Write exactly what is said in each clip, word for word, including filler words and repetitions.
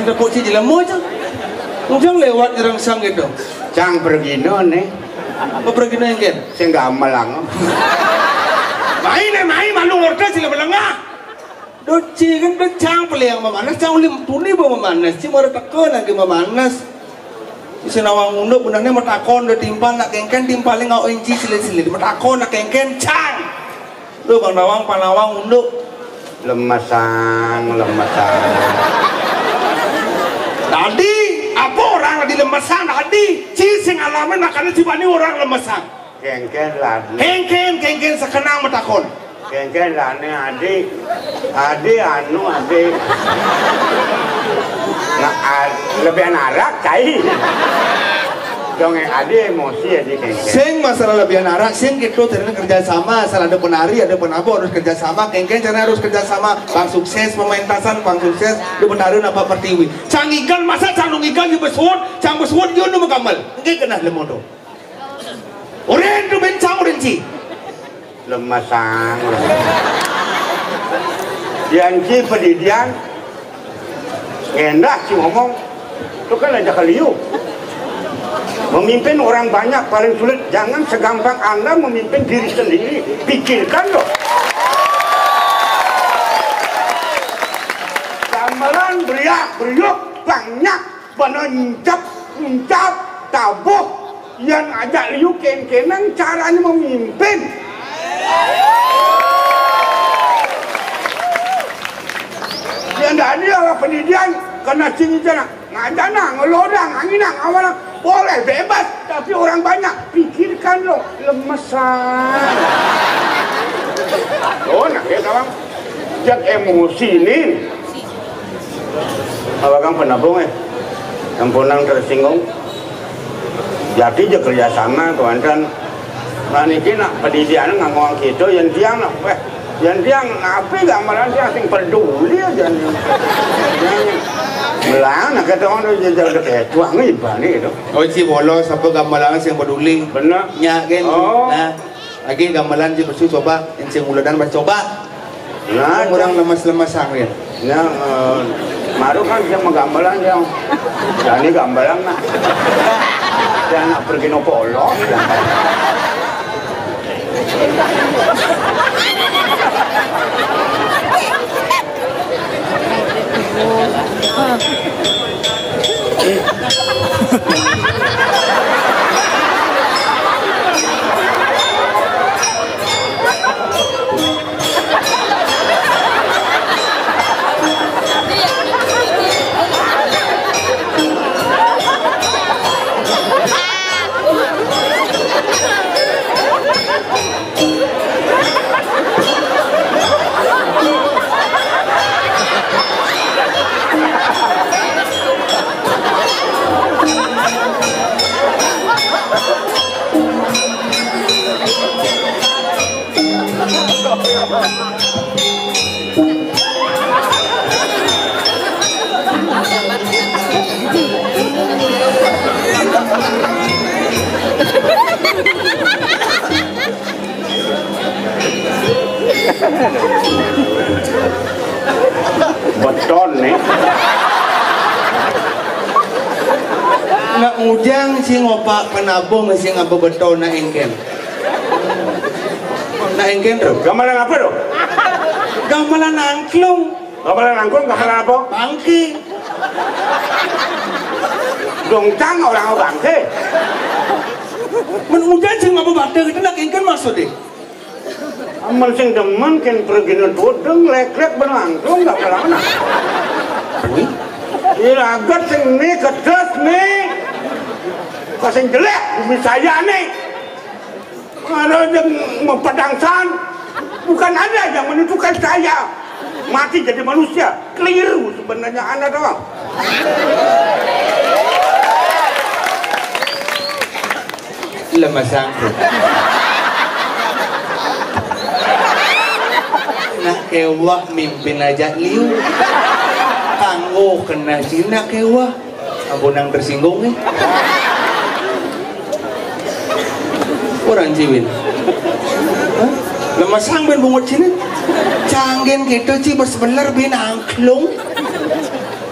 Tepuk ci jelema, Cang. Ujang lewat nyerang sang gitu. Cang pergina nih. Apa pergina yang ken? Sing gamelang. Mai nih, mai malu orta sila belengah. Doci kan do Cang peliang memanas, Cang ulim tuni ba memanas, ci mara teka lagi memanas. Isi nawang unduk benarnya matakon do timpal nak kengken, timpal ngau inci silit-silit. Matakon nak kengken, Cang. Lu Bang Nawang, Panawang, Unduk. Lemesang, lemesang. Tadi, apa orang tadi lemesang tadi? Ci sing alamin makanya ci bani orang lemesang. Kengken lah. Kengken, kengken sekenang matakon. Kengken lah nih adik. Adik anu adik. Nah, ad- lebih narak cai. Dong, eh, ade emosi aja kengken. Sing masalah lebihan arak, sing gitu, caranya kerja sama, asal ada penari, ada penabo, harus kerja sama, kengken caranya harus kerja sama, pang sukses, pementasan, pang sukses, di penari apa pertiwi. Cang ikan, masa cang nung ikan di besuut, cang besuut, yo nu megamel. Nggih kena lemodo. Oren tu ben cang oren ci. Lemesang. Dianci pedidian, ngendah si ngomong, itu kan aja keliu. Memimpin orang banyak paling sulit, jangan segampang Anda memimpin diri sendiri. Pikirkan loh. Gamelan beriak beriuk banyak. Bana nyincap, nyincap, tabuh, yan ajak liu kengkenang caranya memimpin. Yan dadi orang pendidian kena cing ijana, ngajana, ngelodang, anginang, awalang, boleh bebas, tapi orang banyak, pikirkan lo, lemesan. Oh, nah, ya, kawan. Jak emosi nih. Awakang penabung, eh. Ampunang tersinggung. Jadi je kerjasama, kewanten. Nah, niki nak pendidikan nganggo kita, yang tiang nak, eh, yang tiang napi gamelan tiang sing peduli aja. Melang, nak kata orang tu, jadi dekat tuang ni, bani itu. Oh, ci bolos, apa gamelan sing peduli? Benar. Nyak, kan? Oh. Nah. Lagi gamelan ci besu coba, encing uladan pas coba. Nah, orang lemes-lemes sangin. Ya, eh, maru kan dia menggamelan dia. Jadi gamelan nah. Dia nak pergi nopo Allah. Beton nih. Nak ngujang sing opak penabung sing apa beton nak engken. Nak engken tu. Gamelan apa tu? Gamelan angklung. Gamelan angklung, gamelan apa? Bangke. Dongcang orang bangke. Men ujan sing ngapa bata gitu nak engken maksud deh. Amun sing demen ken pergina tudeng leklek belangkung enggak pernah. Wih. Iragat sing ni kedes ni. Kok sing jelek bumi saya ni. Ada yang mempedangsan. Bukan ada yang menentukan saya mati jadi manusia. Keliru sebenarnya Anda tahu. Lemes sangkut. Nak kewah mimpin aja liu. Tangguh kena Cina kewah. Ampun nang tersinggung nih. Orang ciwin. Hah? Lemes sang ben bungut Cina. Canggen kita ci bersebelar bin angklung.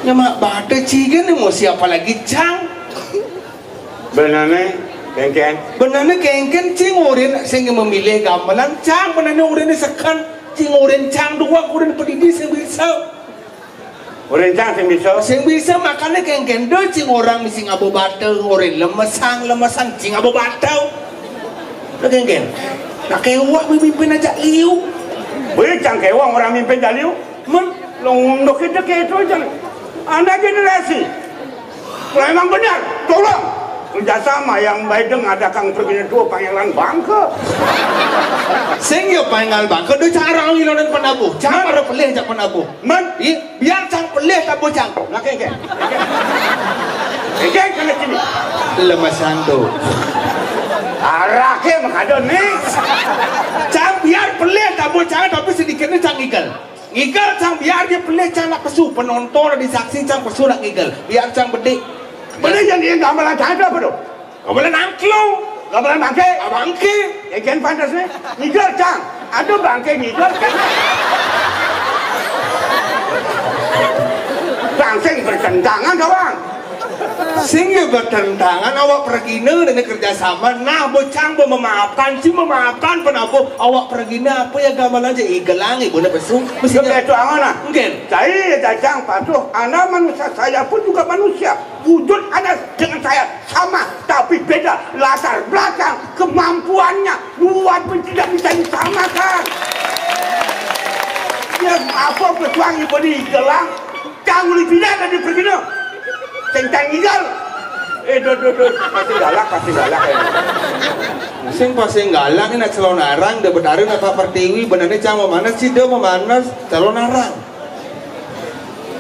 Nya mak bata cigen emosi, apalagi cang. Benane, kengken. Benane kengken, cing urin sing memilih gamelan, cang benane urin seken, cing urin cang doang, urin pedidi sing bisa. Urin cang sing bisa. Sing bisa, makane kengken do cing orang misi ngabo bata, urin lemesang, lemesang, cing ngabo bata. Lo kengken. Nak kewak mimpin aja liu. Boleh cang kewak orang mimpin aja liu. Men, lo ngunduk itu kayak itu aja. Anak generasi. Kalau emang benar, tolong kerjasama yang baik dengan ada Kang Pergine Tua Pangeran Bangke. Sing yo Pangeran Bangke, do cara ngilonin penabuh. Cara pelih jak penabuh. Men, i, biar cang pelih tabuh cang. Nah, kayak kayak. Kayak kayak kena sini. Lemas santu. Arake makado nih. Cang biar pelih tabuh cang, tapi sedikitnya cang igal. Ngigal cang biar dia pelih cang nak pesu, penonton di saksi cang pesu nak ngigal. Biar cang bedik. Bedik yang dia gamelan cang apa tu? Gamelan angklung. Gamelan bangke. Ah, bangke. Ya, jen pantas ni. Ngigal cang. Aduh bangke ngigal cang. Bang sing bertentangan kawan. Sing yo bertentangan, awak pergina dengan kerjasama. Nah, bocang bo memaafkan, si memaafkan penabuh. Awak pergina apa ya gamelan aja igelang ibu nak pesu. Mesti itu angan ah. Mungkin. Cai ya cacang patuh. Anda manusia, saya pun juga manusia. Wujud Anda dengan saya sama, tapi beda latar belakang, kemampuannya, luar pun tidak bisa disamakan. Ya apa pesuang ibu ni igelang? Cang uli pindah tadi pergi no. Sing cang ngigal. Eh, do, do, do. Pasti galak, pasti galak ya. Sing pasti galak ni nak calon arang, dia bertaruh nak Pak Pertiwi, benarnya cang memanas, si dia memanas calon arang.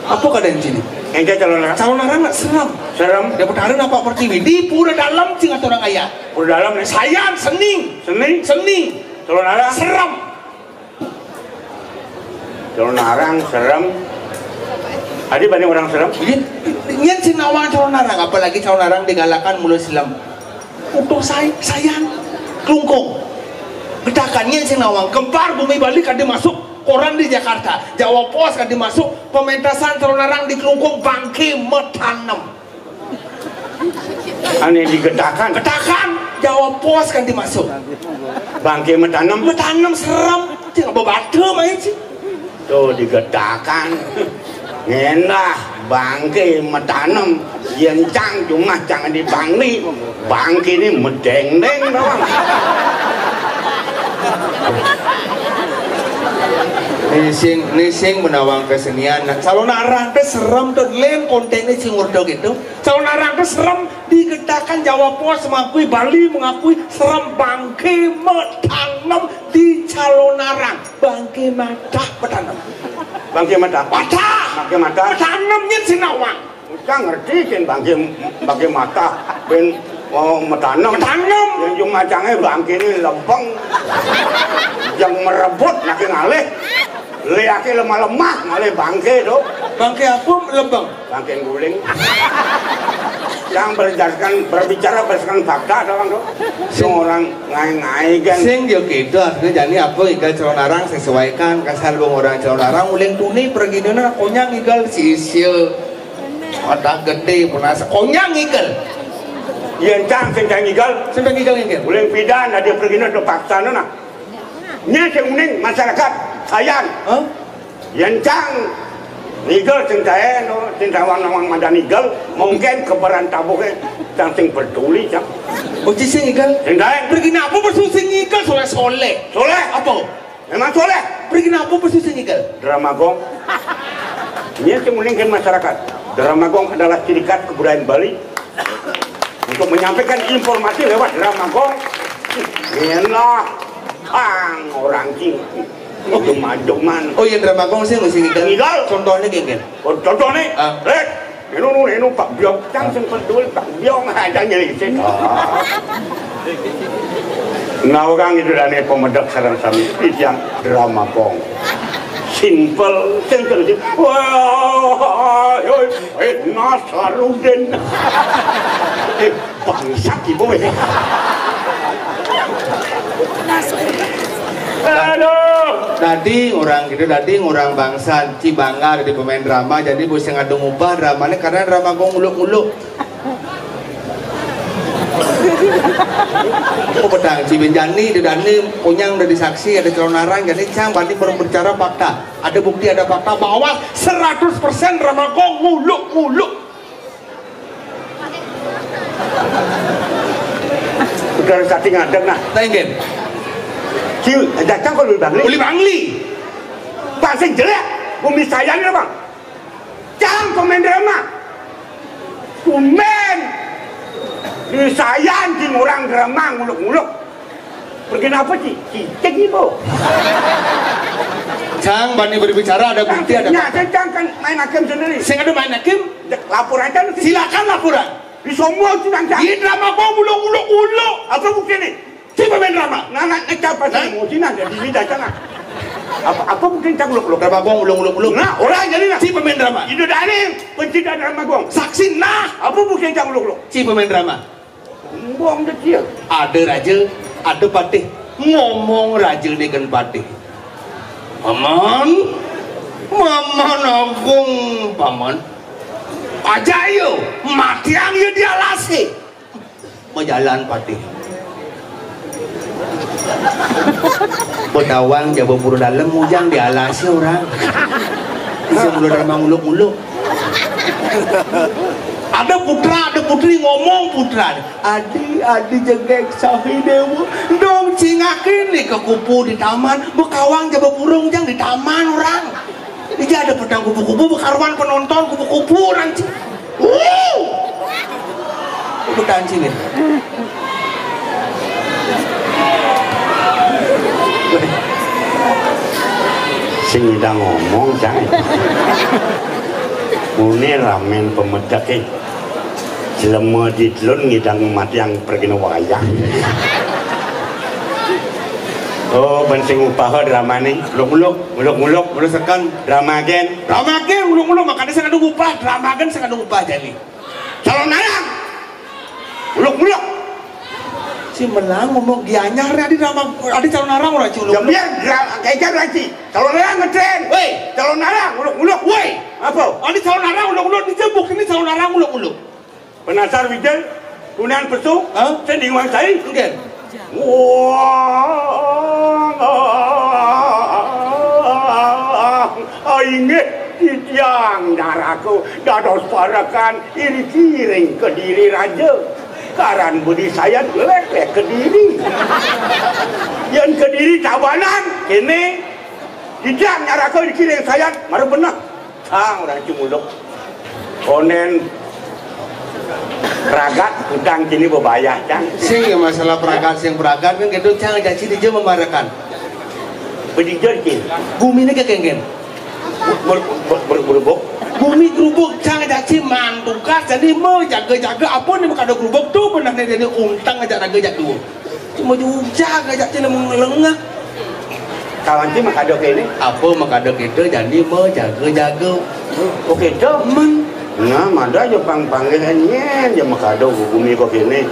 Apa keadaan sini? Yang calon arang? Calon arang nak serem. Serem. Dia bertaruh nak Pak Pertiwi. Di pura dalam cing atau orang ayah. Pura dalam ni. Sayan, sening. Sening? Sening. Calon arang? Serem. Calon arang serem. Adi banyak orang serem. Iya, nyen sing nawang calon arang, apalagi calon arang digalakan mula silam. Utuh say, sayang, kelungkung. Getakan nyen sing nawang, gempar bumi Bali kada masuk, koran di Jakarta, Jawa Post kada masuk, pementasan calon arang di kelungkung bangke metanem. Ane digetakan. Getakan, Jawa Post kan dimasuk. Bangke metanem. Metanem serem. Cing bebata main sih. Tuh digetakan. Ngendah bangke metanem. Yen cang cuma cang di Bangli. Bangke ni medeng-deng doang. Nising, nising menawang kesenian. Nah, calon arang teh serem tuh, lain kontennya sing urdo gitu. Calon arang tuh serem, digetakan Jawa Post mengakui, Bali mengakui, serem bangke metanem di calon arang, bangke matah metanem. Bangke matah. Matah. Bangke matah. Metanem nyet sinawang. Kita ngerti kan bangke, bangke matah, ben, oh, metanem. Metanem. Yang cuma cangnya bangke ini lempeng, yang merebut nak ngalih. Liake lemah-lemah, ngalih bangke tu. Bangke apa lempeng? Bangke guling. Yang berdasarkan, berbicara berdasarkan fakta doang tu. Sing orang ngai-ngai kan. Sing yo gitu, artinya jani apa igal calon arang sesuaikan, kasar bang orang calon arang, uling tuni pergi dina, konyang igal sisia. Ada gede, penas, konyang igal. Yen cang sing cang igal. Sing cang igal, igal. Uling pidan, ada pergi dina, terpaksa nah. Nya sing uning masyarakat, sayan. Hah? Yen cang ngigal sing taen, oh, sing tawang-nawang madan ngigal, mungkin kebaran tabuhe cang sing peduli, cang. Oh, ci sing ngigal? Sing taen. Pergi napa bersu sing ngigal soleh-soleh? Soleh. Apa? Memang soleh. Pergi napa bersu sing ngigal? Drama gong. Ini sing uning kan masyarakat. Drama gong adalah ciri khas kebudayaan Bali. Untuk menyampaikan informasi lewat drama gong. Enak. Ang orang cing. Cuma-cuman. Oh iya, drama gong sih mesti kita. Ngigal. Contohnya gini. Oh, contohnya, ah. Rek, enu nu, enu Pak Biong, cang sing pedul Pak Biong aja nyelisin. Ah. Nah, orang itu dane pemedek sarang sami, itu yang drama gong. Simple, simple sih. Wah, oi, eh, Nasarudin. Eh, bangsat ibu eh. Aduh. Dadi orang gitu, dadi orang bangsa Cibangga, dadi pemain drama, jadi bos yang ada ngubah dramanya karena drama gong nguluk-nguluk. Oh, pedang Cibin Jani, Dedani, Onyang udah disaksi, ada calon arang, jadi cang berarti baru bicara fakta. Ada bukti, ada fakta bahwa seratus persen drama gong nguluk-nguluk. Udah sati ngadeg nah. Tenggen. Ci, datang ke Uli Bangli. Uli Bangli. Bang sing jelek, bumi saya nih bang. Cang pemain drama. Tumben. Di saya anjing orang drama nguluk-nguluk. Pergi apa sih? Cicing ibu. Cang, bani berbicara ada bukti, ada. Nah, saya cang kan main hakim sendiri. Saya ada main hakim. Lapor aja lu. Silakan laporan. Di semua sidang cang. Di drama gua nguluk-nguluk-nguluk. Apa bukti nih? Si pemain drama. Nah, nah, ngecap pas emosi nah, jadi ini datang ah. Apa, apa bukti cang nguluk-nguluk? Drama gua nguluk-nguluk-nguluk. Nah, orang jadi nah. Si pemain drama. Itu dari pencipta drama gua. Saksi nah. Apa bukti cang nguluk-nguluk? Si pemain drama. Ngomong deh dia. Ada raja, ada patih. Ngomong raja dengan patih. Paman, paman agung, paman. Aja yo, matiang yo dialasi. Berjalan patih. Betawang jaba pura dalam ujang dialasi orang. Bisa mula drama nguluk-nguluk. Ada putra, ada putri ngomong putra. Adi, adi jegek sahi dewa. Dong cingakin nih ke kupu di taman. Bekawang jaba pura ujang di taman orang. Ija ada pedang kupu-kupu, bekaruan penonton kupu-kupu orang ci. Wuh. Kupu tancingin. Sing ngidang ngomong, cang. Muni ramen pemedek, eh. Selama di telun ngidang mati yang pergi wayang. Oh, ben sing upaha drama nih. Muluk-muluk, muluk-muluk, muluk sekan. Drama gen. Drama gen, muluk-muluk, makanya saya kadung upah. Drama gen, saya kadung upah jadi. Calon arang. Muluk-muluk. Si melang ngomong Gianyar nih, adi drama, adi calon arang orang culuk. Ya biar dra-, kejar lagi. Calon arang ngetren. Woi. Calon arang, muluk-muluk. Woi. Apa? Adi calon arang, muluk-muluk. Dijebuk ini calon arang, muluk-muluk. Penasar Wijil, Kunan Pesu, hah? Sing diwangsai. Nggih. Wah, inggih titiang naraka dados parekan iriki ring Kediri Raja. Karan budi sayan lek-lek Kediri. Yen Kediri Tabanan, kene titiang naraka iriki ring sayan, mara beneh. Sang orang cumuluk. Onen ragat utang kini bebayah, cang. Sing ya masalah peragat, sing peragat kan gitu, cang, caci dija memarekan. Bedija, cing. Bumi ini kekengken. Ber-, ber-, ber-, berubuk. Bumi gerubuk, cang, caci mantukas, jadi mau jaga-jaga, apa nih kada gerubuk tuh, benar nih, jadi untang aja raga jadul. Cuma jujak aja cina mengelengah. Kawan ti makada kene. Apa makada kita jani menjaga-jaga. Oh, kita? Men. Nah, mada aja pang panggil nyen, ya makada bumi kok kene.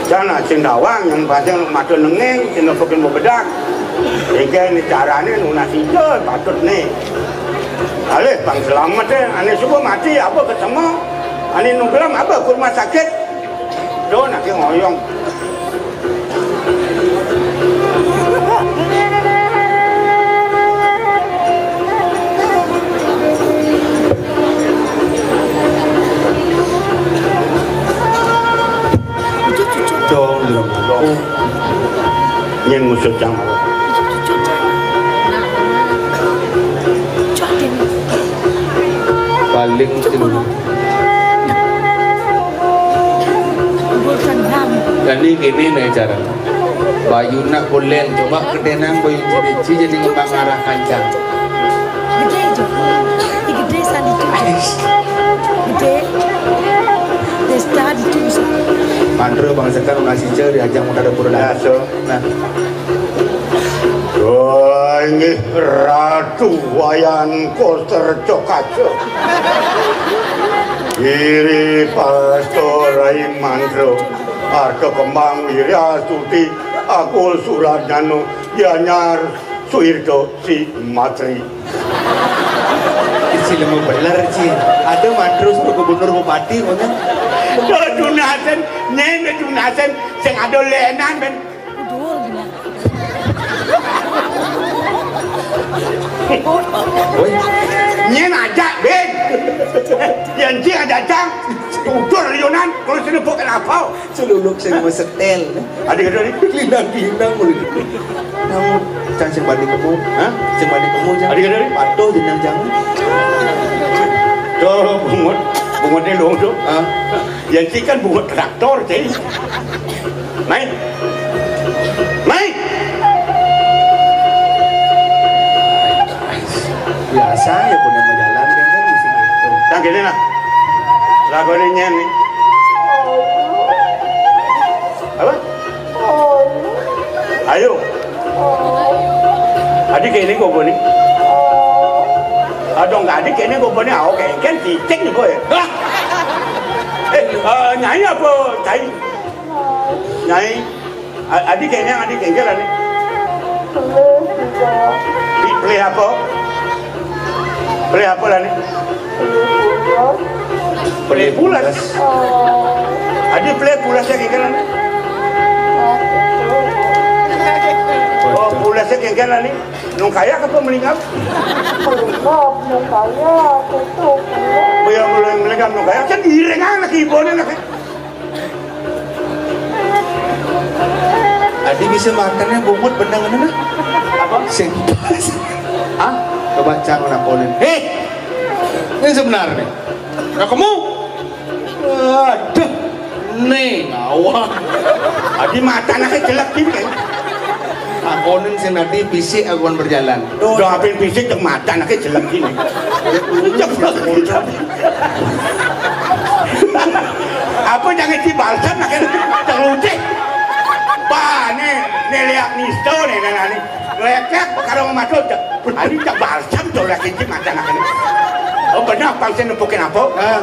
Cana sing dawang yang panjang mata nengeng, sing nepukin bebedak. Iki ni carane nunas ija patut ni. Alih pang selamat eh, ane subuh mati apa ketemu, ane nunggelam apa ke rumah sakit. Don, aku ngoyong. Dong, dong, dong. Nyen ngusut jam. Paling sing. Jadi gini nih cara. Bayu nak boleh coba kedenang bayu jadi jadi ngembang arah kancang. Gede aja. Gede sandi tuh. Gede. Desta di tuh. Mandro bangsakan masih jauh diajak muda dapur dah. Nah. Wah, inggih Ratu Wayan Koster Cokaca. Giri Pasto Rai Mandro. Arta Kembang Wirya Stuti. Aku Suradnano. Gianyar, Suirdo, si Matri. Isi lemu beler, Ci. Ada mantrus gubernur bupati, pokoknya. Tuh, tunasen, nyen, tunasen, sing ada lenan, ben. Woi. Nyen aja, ben. Yang ci ada cang. Tutur Yunan, kalau sini bukan apa. Celuluk sing mesetel. Adik ada ni. Linang-linang mulu. Namun, cang sing bani kemu. Hah? Sing bani kemu, cang. Adik ada ni. Patuh jenang jangan. Tuh, bungut. Bungut ni long tu. Hah? Yang ci kan bungut traktor, ci. Mai. Mai. Biasa ya punya majalan kan, kan mesti gitu. Yang gini lah. Lagu ni nyen ni. Apa? Ayo. Adi kene gobo ni. Adong adi kene gobo ni, awo kengken titik ni boy. Hah? Eh, eh, nyai apa cai? Nyai. A-, adi kene, adi kengken lah ni. Di play apa? Play apa lah ni? Play pulas. Adi play pulas ya kengken lah ni. Oh, pulas ya kengken lah ni. Nung kaya apa melingap? Melingap, nung kaya, tutup. Oh ya, melingap nung kaya. Kan direng anak ibu ni anak. Adi bisa makannya bungut benang ini nah. Apa? Sing pas. Hah? Coba cang lakonin. Hei! Ini sebenarnya. Nah, kamu? Aduh. Nih, ngawang. Adi mata anaknya jelek gini kan. Lakonin sing tadi fisik aguan berjalan. Udah apin fisik yang mata anaknya jelek gini. Apa jangan si balsam nak terlutik. Bah, ni, ni lihat nisto ni, ni, ni. Lecek kalau mau masuk, ani tak balsam tu lagi si mata nak ni. Oh, benar, pangsin nempukin apa? Ah.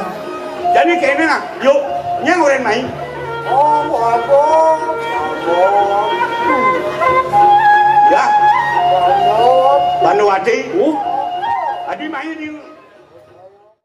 Jadi kene nah, yuk, nyang orang main. Oh, apa? Ya. Banduwati. Uh. Adi main di